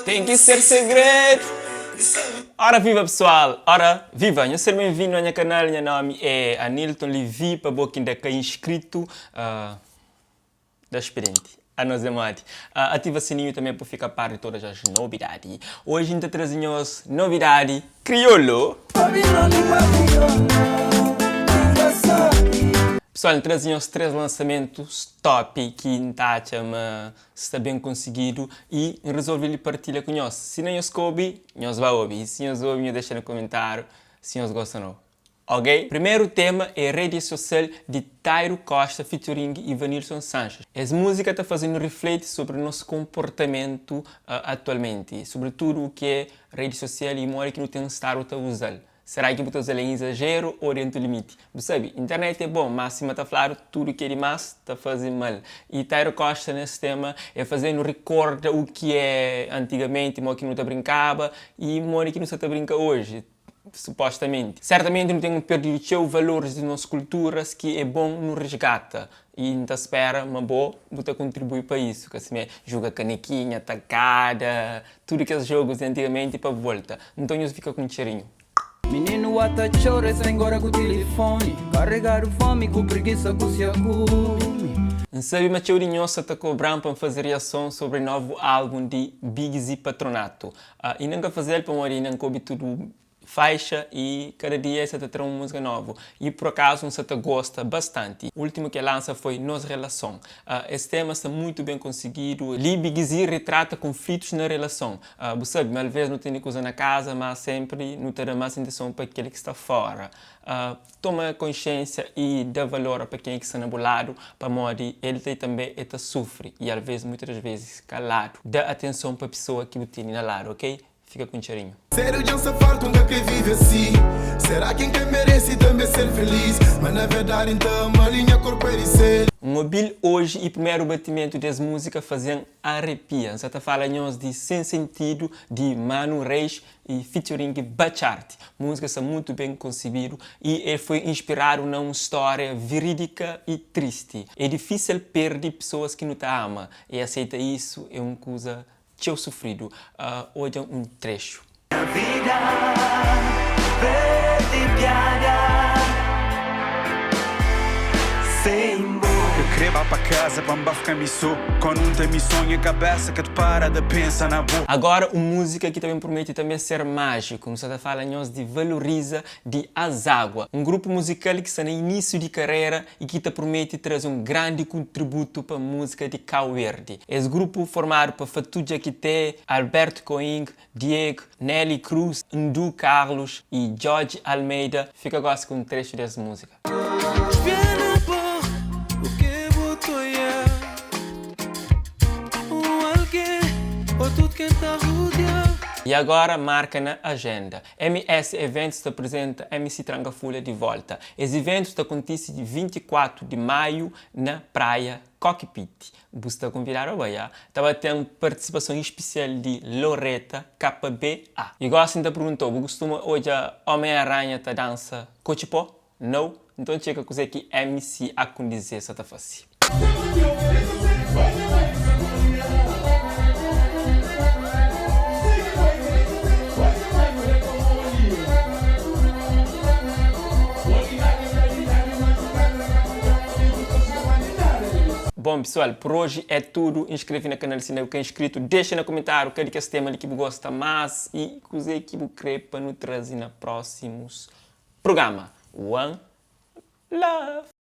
Ten ki ser segredu. Ora viva pessoal, ora viva, nhos ser ben-vindu a nha kanal, nha nomi é Anilton Levy, pa bo ki inda ka inscrito, da spirienti, anos é modi, ativa sininhu tanbe pa fika a par di todas as nobidadi. Oji N ta traze nhos nobidadi kriolu. Pessoal, N traze nhos 3 lansamentus top ki N ta atxa ma sta ben konsigidu y N rezolve li partilha ku nhos. Si na nhos ka obi, nhos ba obi. Y si nhos obi, nhos dexa na komentariu si nhos gosta o nau. Ok? Primeru tema é Rede Social di Thairo Costa featuring Ivanilson Sanches. Es múzika ta faze-nu rifleti sobri nos konportamentu atualmenti, sobretudu u ki é redi sosial y modi ki nu ten stadu ta uza-l. Será ki bu ta uza-l en izajeru ô dentu limiti? Bu sabe, internet é bon, má sima ta fladu, tudu ki é dimás ta faze mal. Y Thairo Costa nes tema é faze-nu rikorda u ki é antigamenti, modi ki nu ta brinkaba y modi ki nu sa ta brinka oji. Supostamenti. Sertamenti nu ten perdidu txeu valoris di nos kulturas ki é bon nu resgata y N ta spera ma bo bu ta kontribui pa isu, ka simé juga kanekinha, takada, tudu kes jogus di antigamenti pa volta. Nton nhos fika ku un txerinhu. Mininu wa ta txora es ta ngora ku tilifoni Karegadu fomi ku prigisa ku si akumi. N sabe ma txeu di nhos sa ta kobra-m pa N faze riason sobri novu albun di Big Zi Patronato. Inda N ka faze-l pamodi inda N ka obi tudu faixa y kada dia el sa ta tra un múzika novu y pur akazu N sa ta gosta bastanti. Últimu ki el lansa foi Nos Relason. Es tema sta mutu ben konsigidu. Li Big Zee ritrata konflitus na relason. Bu sabe ma alvês nu tene kuza na kaza má sénpri nu ta da más atenson pa kel ki sta fóra. Toma konsiénsia y da valor pa kenha ki sta na bu ladu pamodi el ta tanbe el ta sufri y alvês muitas das vezes kaladu. Da atenson pa pesoa ki bu tene na ladu, ok? Fika ku un txerinhu. Sério dja N sta fartu, N ka kre vive asi Será ki N ka merese tanbe ser feliz Ma na verdadi N ta ama-l i nha korpu é di sel. N obi-l oji y primeru batimentu des múzika faze-m arepia. N sa ta fala nhos di Sem Sentido di Manu Reis y featuring Batchart. Múzika sta mutu ben konsebidu y el foi inspiradu na un stória virídika y tristi. É difísil perde pesoas ki nu ta ama y aseita isu é un kuza txeu sufridu. Odja un trexu. Nha vida perde piada sem bo. Ka kre ba pa kaza pa N ba fka mi so Konu N ta mi so nha kabesa ka t'para de pensa na bo. Agora un múzika ki ta ben promete tanbe ser májiku. Nu sa ta fala nhos di Valoriza di Azágua, un grupu muzikal ki sta na inísiu di karera y ki ta promete traze un grandi kuntributu pa múzika di Kauverdi. Es grupu formadu pa Fatou Diakité, Alberto Coing, Diego, Nelly Cruz, Ndu Carlos y Jorge Almeida. Fika gosi ku un trexu des múzika. Y agora marka na ajenda. MS Eventos ta apresenta MC Tranka Fulha di volta. Es iventu ta kontise di 24 di Maiu na Praia Cockpit. Bu sta konvidadu a bai, ah. Ta ba ten partisipason ispisial di Loreta KBA. Y gosi N ta pergunta-u, bu kustuma odja Homem-Aranha ta dansa kotxipó? Nau? Nton txeka kuzê ki MC Akundizê sa ta fase. Bom pessoal, por hoje é tudo. Inscreve na canal se ainda ka inscrito. Deixa na comentário kal di kes tema li ki bu gosta mas e kuzê ki bu kre pa nu traze na próximos programa. One love!